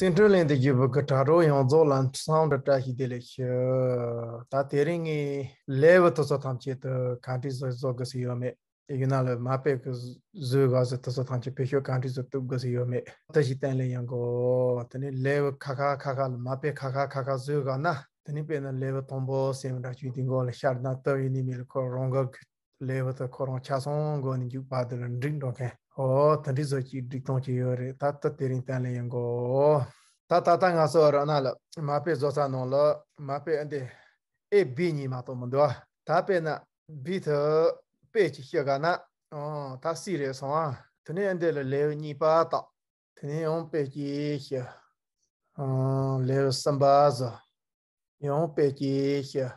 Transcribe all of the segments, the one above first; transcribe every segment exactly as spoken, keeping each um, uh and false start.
བརྩེ་འཕྲིན་གླིང་དུ་བཞུགས་པའི་གི་དྲ་གྲོགས་ཡོངས་རྫོགས་ལ་འཚམས་འདྲི་བཀྲ་ཤིས་བདེ་ལེགས་ཞུ། ད་དེ་རིང་ངས་ལེའུ་དེ་ཚོ་ཐམས་ཅད་དུ་ག་འདྲ་བཟོ་བཟོ་དགོས་ས་ཡོད་མེད། ཡིན་ན་ལ་མ་དཔེ་གི་བཟོས་དགོས་ས་དེ་ཚོ་ཐམས་ཅད་བེད་སྤྱོད་ག་འདྲ་བཟོ་ཐུབ་དགོས་ས་ཡོད་མེད། དེ་ཞིག་བསྟན་ལེ་ཡོང་གོ། དེ་ནས་ལེའུ་ཁ་ཁ་ཁ་ཁ་ལ་མ་དཔེ་ཁ་ཁ་ཁ་ཁ་བཟོས་དགོས་ན། དེ་ནས་དཔེར་ན་ལེའུ་དང་པོ་ཟེར་བ་འདྲ་ཅིག་དེ་མགོ་ལ་ཤར་ན་སྟབས་ཡིན་ནི་མེད་ལ་ཁོ་རང་གི་ལེའུ་དེ་ཁོ་རང་ཆ་ཚང་མགོ་ནས་མཇུག་བར་དུ་ལ་འགྲིག་འགྲོ་མཁན། ཨོ་དེ་འདྲ་བཟོ་ཅིག་སྒྲིག་སྟངས་ཅིག་ཡོད་རེད། ད་ལྟ་དེ་རིང་བསྟན་ལེ་ཡོང་གོ། ད་ད་ལྟ་ང་ཚོ་ར་ན་ལ་མ་དཔེ་བཟོ་ས་ནང་ལ་མ་དཔེ་ཨ་འདི་ཨེ་བི་གཉིས་མ་གཏོགས་མི་འདུག་ཨ། ད་དཔེར་ན་བི་དེ་དཔེ་ཅིག་ཤི་ག་ན། ཨོ་ད་སི་རེད་སོང་ཨ། དེ་ནས་ཨ་འདི་ལ་ལེའུ་གཉིས་པ་བཏགས། དེ་ནས་ཡང་དཔེ་ཅིག་ཤི། ཨོ་ལེའུ་གསུམ་པ་བཟོ། ཡང་དཔེ་ཅིག་ཤི།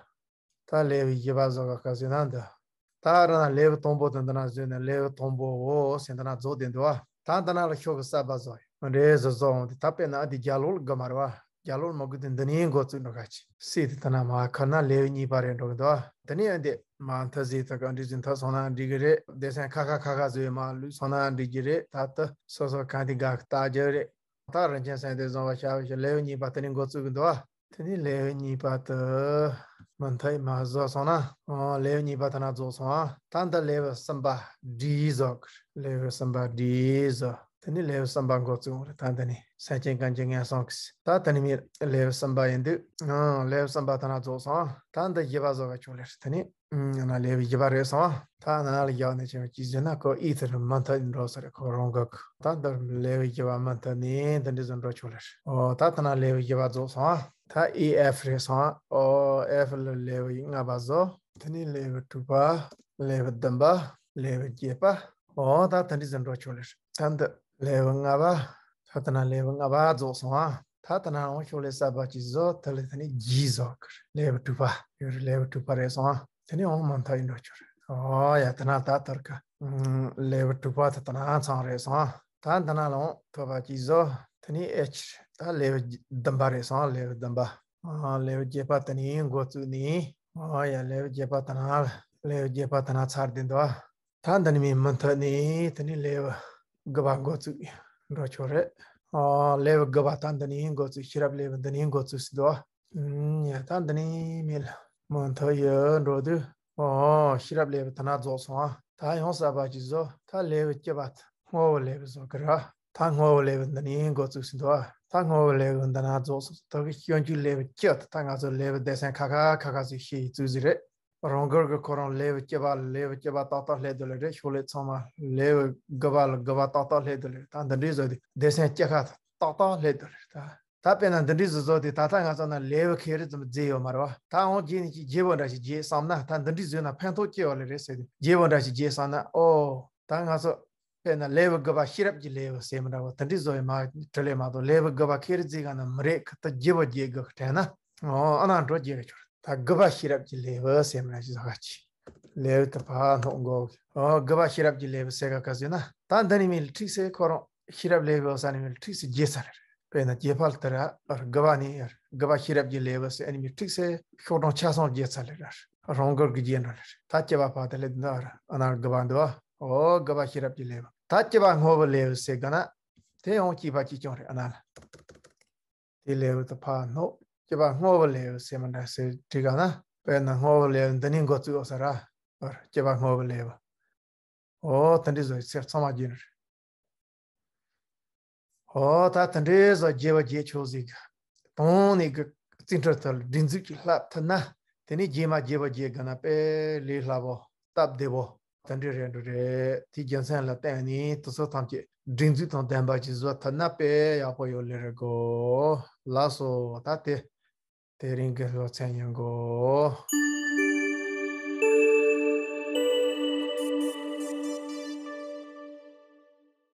ད་ལེའུ་བཞི་པ་བཟོ་ག་ག་ཟེར་ན་འདི། ད་ར་ན་ལེའུ་དང་པོ་དེ་འདི་ན་བཟོས་ནས་ལེའུ་དང་པོ་འོ་ཟེར་འདི་ན་རྫོགས་བསྡད་འདུག་ཨ། ད་འདི་ན་ལ་ཤོག་གི་གསར་པ་བཟོ་ཡོད་མི་འདྲེ་བཟོ་བཟོ་འོང་དེ། ད་དཔེར་ན་ཨ་འདི་རྒྱ་ལོག་ལ་དགོས་མ་རེད་བ། རྒྱ་ལོག་ལ་མ་དགོས་དེ་འདི་ནས་འགོ་བཙུགས་འགྲོ་ག་ཅི་སྲིད་དེ་ད་ན་མ་ཁ་ན་ལེའུ་གཉིས་པ་རེད་འགྲོ་གི་འདུག་ཨ། དེ་ནས་ཨ་འདི་མ་མཐའ་ཟིག་ད་ག་འདྲི་ཟིན་ཐག་སོང་ན་འགྲིག་གི་རེད། སྡེ་ཚན་ཁ་ཁ་ཁ་ཁ་བཟོས་མ་ལུས་སོང་ན་འགྲིག་གི་རེད། ད་ལྟ་སོ་སོ་གང་དེ་དགའ་གི་ལྟ་རྒྱུ་རེད། ད་རིན་ཆེན་སེང་གེ་བཟང་བ་ཤ་བའི་ལེའུ་གཉིས་པ་དེ་ནས་འགོ་བཙུགས་གི་འདུག་ཨ། དེ་ནས་ལེའུ་གཉིས་པ་དེ་མུ་མཐུད་མ་བཟོ་སོང་ན། ཨོ་ལེའུ་གཉིས་པ་དེ་ན་རྫོགས་སོང་ཨ། ད་འདི་ལེའུ་གསུམ་པ་བྲིས་བཟོ་གི་རེད། ལེའུ་གསུམ་པ་བྲིས་བཟོ། དེ་ནས་ལེའུ་གསུམ་པ་འགོ་བཙུགས་རེད། ད་འདི་ནས་སེམས་ཅན་གང་ཅི་ངན་སོང་གི་ད་དེ་ནས་མི་ལེའུ་གསུམ་པ་ཡིན་དུས། ཨོ་ལེའུ་གསུམ་པ་དེ་ན་རྫོགས་སོང་ཨ། ད་འདི་བཞི་པ་བཟོ་ག་ཆོག་ལེ་རེད། དེ་ནས། ཨ་ན་ལེའུ་བཞི་པ་རེད་སོང་། ད་ན་ལ་ཡག་ནས་ཆེན་པོ་ཅི་ཟེར་ན་ཁོ་ཨི་ཐི་རུ་མུ་མཐུད་འགྲོ་ས་རེད། ཁོ་རང་གི་ད་འདིར་ལེའུ་བཞི་པ་མུ་མཐུད་ནས་འདི་འདྲ་ཟེར་འགྲོ་ཆོག་ལེ་རེད། ཨོ་ད་ད་ན་ལེའུ་བཞི་པ་རྫོགས་སོང་། ད་ཨི་ཨེཕ་རེད་སོང་། ཨོ་ཨེཕ་ལ་ལེའུ་ལྔ་པ་བཟོ། དེ་ནས་ལེའུ་དྲུག་པ། ལེའུ་བདུན་པ། ལེའུ་བརྒྱད་པ། ཨོ་ད་ད་འདྲ་ཟེར་འགྲོ་ཆོག་ལེ་རེད། ད་འདི་ལེའུ་ལྔ་པ། ད་ད་ན་ལེའུ་ལྔ་པ་རྫོགས་སོང་ཨ། ད་ད་ན་འོང་ཤོག་ལེ་གསར་པ་ཅིག་བཟོ། དེ་ལས་དེ་ནས་ཇི་བཟོ་གི་རེད། ལེའུ་དྲུག་པ་ཡོད་རེད། ལེའུ་དྲུག་པ་རེད་སོང་ཨ། དེ་ནས་འོང་མ་མཐའ་ཡིན་འགྲོ་ཆོག་རེད། ཨོ་ཡ་ད་ན་ད་དར་ཀ་ལེའུ་དྲུག་པ་ད་ད་ན་ཚང་རེད་སོང་ཨ། ད་ད་ན་ལ་འོང་ཐོབ་པ་ཅིག་བཟོ། དེ་ནས་ཨེཆ་ད་ལེའུ་བདུན་པ་རེད་སོང་ཨ། ལེའུ་བདུན་པ། ཨ་ལེའུ་བརྒྱད་པ་དེ་ནས་འགོ་བཙུགས་ནས། ཨོ་ཡ་ལེའུ་བརྒྱད་པ་ད་ན་ལེའུ་བརྒྱད་པ་ད་ན་ཚར་བསྡད་འདུག་ཨ། ད་འདི་ནས་མི་མུ་མཐུད་ནས་དེ་ནས་ལེའུ་དགུ་པ་འགོ་བཙུགས་འགྲོ་ཆོག་རེད། ཨ་ལེའུ་དགུ་པ་ད་འདི་ནས་འགོ་བཙུགས། ཤེས་རབ་ལེའུ་འདི་ནས་འགོ་བཙུགས་སུ་འདུག་ཨ། ཡ་ད་འདི་ནས་མི་མུ་མཐུད་ཡོད་འགྲོ་དུས། ཨོ་ཤེས་རབ་ལེའུ་ད་ན་རྫོགས་སོང་ཨ། ད་ཡང་གསར་པ་ཅིག་བཟོ། ད་ལེའུ་བཅུ་པ་སྔོན་བོ་ལེའུ་བཟོ་གི་ར། ད་སྔོན་བོ་ལེའུ་འདི་ནས་འགོ་བཙུགས་སུ་འདུག་ཨ། ད་སྔོན་བོ་ལེའུ་འདི་ན་རྫོགས་སོང་། ད་གི་སྤྱོད་འཇུག་ལེའུ་བཅུ་ད་ད་ང་ཚོ་ལེའུ་སྡེ་ཚན་ཁ་ཁ་ཁ་ཁ་ཟིག་ཤེས་ཡི་བཙུགས་ཟིག་རེད། རང་དགར་གི་ཁོ་རང་ལེའུ་བཅུ་པ་ལ་ལེའུ་བཅུ་པ་ཏག་ཏག་སླེབས་འདུག་ལེ་རེད། ཤོག་ལེ་ཚང་མ་ལེའུ་དགུ་པ་ལ་དགུ་པ་ཏག་ཏག་སླེབས་འདུག་ལེ། ད་འདི་འདྲའི་བཟོ་དུས་སྡེ་ཚན་བཅུ་ཁ་ཏག་ཏག་སླེབས་འདུག་ལེ། ད་ད་དཔེར་ན་འདི་འདྲའི་བཟོ་བཟོ་དུས་ད་ལྟ་ང་ཚོ་ན་ལེའུ་ཁེ་རེ་ཙམ་བརྗེ་ཡོད་མ་རེད་བ། ད་འོང་རྗེས་ནས་ཅིག་བརྗེ་བོ་འདྲ་ཞིག་བརྗེ་བསམ་ན། ད་འདི་འདྲའི་བཟོས་ན་ཕན་ཐོགས་ཅི་ཡོད་ལེ་རེད་ཟེར་དུས་བརྗེ་བོ་འདྲ་ཞིག་བརྗེ་བསམ་ན། ཨོ་ད་ང་ཚོ་དཔེར་ན་ལེའུ་དགུ་པ་ཤེས་རབ་ཀྱི་ལེའུ་ཟེར་མི་འདྲ་བོ་དེ་འདྲའི་བཟོ་ཡི་མ་དྲི་ལེ་མ་གཏོགས་ལེའུ་དགུ་པ་ཁེ་རེ་བརྗེ་ག་ན་མི་རེད། ཁི་ད་བརྗེ་བོ་བརྗེ་དགོས་ཁི་དྲན་ན། ཨོ་ཨ་ན་འགྲོ་བརྗེ་གི་ཆོག་ད་དགུ་པ་ཤེས་རབ་ཀྱི་ལེའུ་ཟེར་མི་ར་ཞིག་ཟ་ག་ཅི། ལེའུ་དུ་ཕ་ནོ་མགོ། ཨོ་དགུ་པ་ཤེས་རབ་ཀྱི་ལེའུ་ཟེར་ག་ག་ཟེར་ན། ད་འདི་ནི་མི་ལ་ཁྲིག་སེ་ཁོ་རང་ཤེས་རབ་ལེའུ་ཟ་ནི་མི་ལ་ཁྲིག་སེ་བརྗེ་ཚར་རེད། དཔེར་ན་རྗེ་ཕལ་དུ་ར་དགུ་པ་ནི་དགུ་པ་ཤེས་རབ་ཀྱི་ལེའུ་ཟེར་ཨ་ནི་མི་ཁྲིག་སེ་ཤོག་གྲངས་ཆ་ཚང་བརྗེ་ཚར་ལེ་ར་རང་གར་གི་རྗེ་འགྲོ་ལེ་ར། ད་བཅུ་པ་ཕ་དེ་ལེ་འདི་ཨ་ན་དགུ་པ་འདུག་ཨོ་དགུ་པ་ཤེས་རབ་ཀྱི་ལེའུ། ད་བཅུ་པ་སྔོན་བོ་ལེའུ་ཟེར་ག་ན། དེ་ཡང་སྐྱིད་པ་སྐྱིད་ཀྱང་རེད་ཨ་ན་ལ། དེ་ལེའུ་དུ་ཕ་ནོ། སྐྱེ་བ་སྔོན་བོ་ལེའུ་ཟེར་མི་འདྲ་ཟེར་བྲིས་ག་ན། དཔེར་ན་སྔོན་བོ་ལེའུ་འདི་ནས་འགོ་བཙུགས་ཡོད་ས་ར། སྐྱེ་བ་སྔོན་བོ་ལེའུ། ཨོ་དེ་འདྲའི་བཟོ་ཚེར་ཚང་མ་བརྗེ་ནི་རེད། ཨོ་ད་དེ་འདྲའི་བཟོ་བརྗེ་བ་བརྗེ་ཆོག་ཟིག་གི། དང་ནས་གི་རྩིས་འཕྲུལ་ཐོག་ལ་སྒྲིག་འཛུགས་ཀྱི་ལྷབ་ཐུབ་ན། དེ་ནས་རྗེས་མ་བརྗེ་བ་བརྗེ་ག་ན་དཔེ་ལས་སླ་བོ། སྟབས་བདེ་བོ། དེ་འདྲ་རེད་འགྲོ་རེད། དེའི་རྒྱུ་མཚན་ལ་བརྟེན་ནས་དེ་ཚོ་ཐམས་ཅད་སྒྲིག་འཛུགས་དང་ལྡན་པ་ཞིག་བཟོ་ཐུབ་ན་དཔེ་ཡག་པོ་ཡོད་ལེ་རེད་གོ། ལགས་སོ། ད་དེ་དེ་རིང་གི་སློབ་ཚན་ཡིན་གོ།